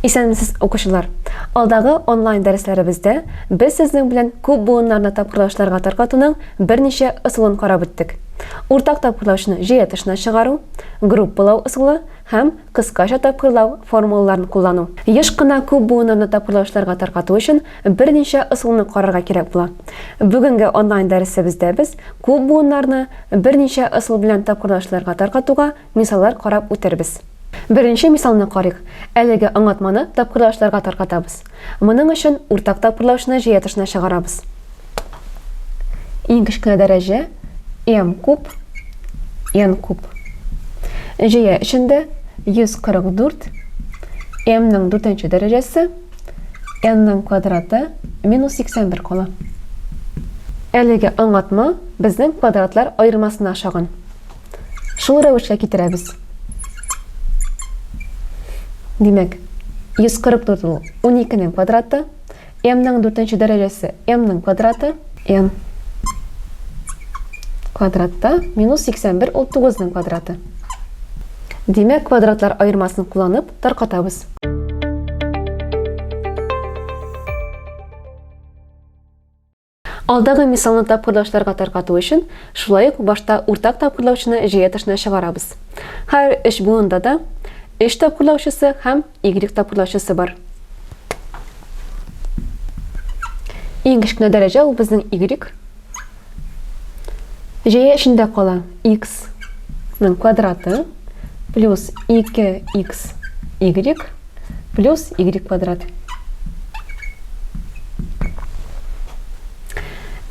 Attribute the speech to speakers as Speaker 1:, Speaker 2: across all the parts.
Speaker 1: Исәнмесез, укучылар! Алдагы онлайн дәресләребездә без сезнең белән күп буыннарны тапкырлаучыларга таркатуның берничә ысулын карап үттек. Уртак тапкырлаучыны җәя тышына чыгару, группалау ысулы һәм кыскача тапкырлау формулаларын куллану. Еш кына күп буыннарны тапкырлаучыларга таркату өчен берничә ысулны карарга кирәк була. Бүгенге онлайн дәресебездә без күп буыннарны берничә ысул белән тапкырлаучыларга таркатуга мисаллар карап үтербез. Беренче мисалны карыйк. Әлеге аңлатманы тапкырлаучыларга таркатабыз. Моның өчен уртак тапкырлаучыны җәя тышына чыгарабыз. Иң кечкенә дәрәҗә m куб n куб. Җәя эчендә 144 m-ның дүртенче дәрәҗәсе n-ның квадраты минус 81 кала. Әлеге аңлатма безнең квадратлар аермасына ошаган. Шул рәвешкә китерәбез. Димәк, 144 ул 12-нең квадраты, m-ның дүртенче дәрәҗәсе m-ның квадраты, n квадратта минус 81 ул 9-ның квадраты. Димәк, квадратлар аермасын кулланып таркатабыз. Алдагы мисалны тапкырлаучыларга таркату өчен, шулай ук башта уртак тапкырлаучыны җәя тышына чыгарабыз. Һәр өч буында да өч тапкырлаучысы һәм y тапкырлаучысы бар. Иң кечкенә дәрәҗә ул безнең y. Җәя эчендә кала x ның квадраты плюс 2x y плюс y квадрат.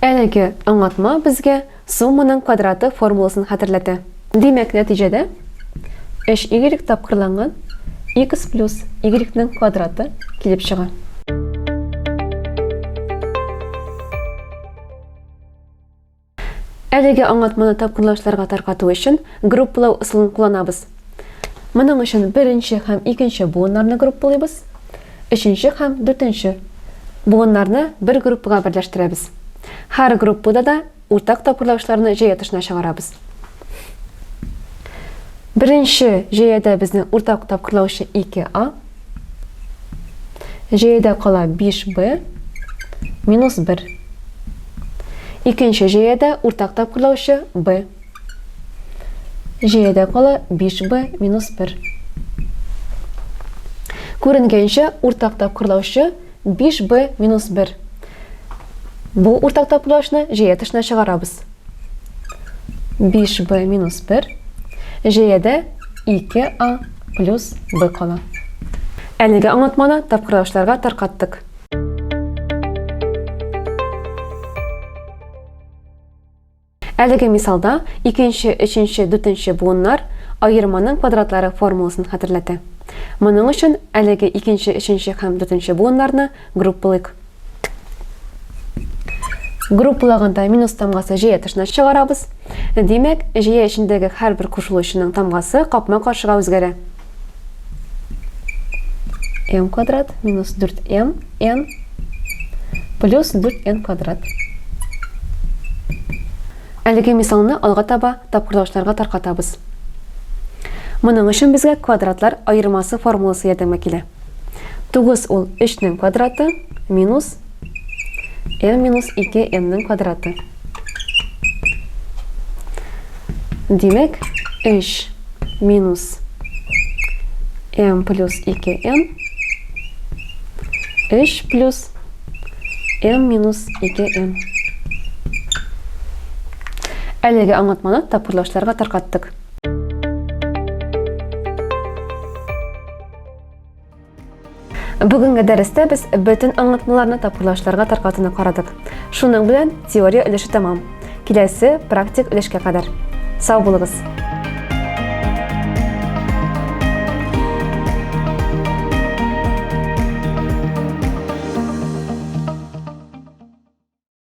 Speaker 1: Әлеге аңлатма безгә сумманың квадраты формуласын хәтерләтә. Димәк, нәтиҗәдә 3y тапкырланган x плюс y-ның квадраты килеп чыга. Әлеге аңлатманы тапкырлаучыларга таркату өчен группалау ысулын кулланабыз. Моның өчен беренче һәм икенче буыннарны группалыйбыз, өченче һәм дүртенче буыннарны бер группага берләштерәбез. Һәр группада да уртак тапкырлаучыларны җәя тышына чыгарабыз. Беренче җәядә безнең уртак тапкырлаучы 2а, Җәядә кала 5b минус 1. Икенче җәядә уртак тапкырлаучы b. Җәядә кала 5b минус 1. Күренгәнчә, уртак тапкырлаучы 5b минус 1. Бу уртак тапкырлаучыны җәя тышына чыгарабыз. 5b минус 1 җәядә 2a плюс b кала. Әлеге аңлатманы тапкырлаучыларга таркаттык. Әлеге мисалда икенче, өченче, дүртенче буыннар аерманың квадратлары формуласын хәтерләтә. Моның өчен әлеге икенче, өченче һәм дүртенче буыннарны группалыйк. Группалаганда минус тамгасы җәя тышына чыгарабыз. Димәк, җәя эчендәге һәрбер кушылучының тамгасы капма-каршыга үзгәрә. m квадрат минус 4m n плюс 4n квадрат. Әлеге мисалны алга таба тапкырлаучыларга таркатабыз. Моның өчен безгә квадратлар аермасы формуласы ярдәмгә килә. 9 ул 3-нең квадраты минус n минус 2 n-нең квадраты. Димәк, 3 минус m плюс 2n 3 плюс m минус 2n. Әлеге аңлатманы тапкырлаучыларга таркаттык. Бүгенге дәрестә без бөтен аңлатмаларны тапкырлаучыларга таркатуны карадык. Шуның белән теория өлеше тәмам. Киләсе практик өлешкә кадәр. Сау булыгыз!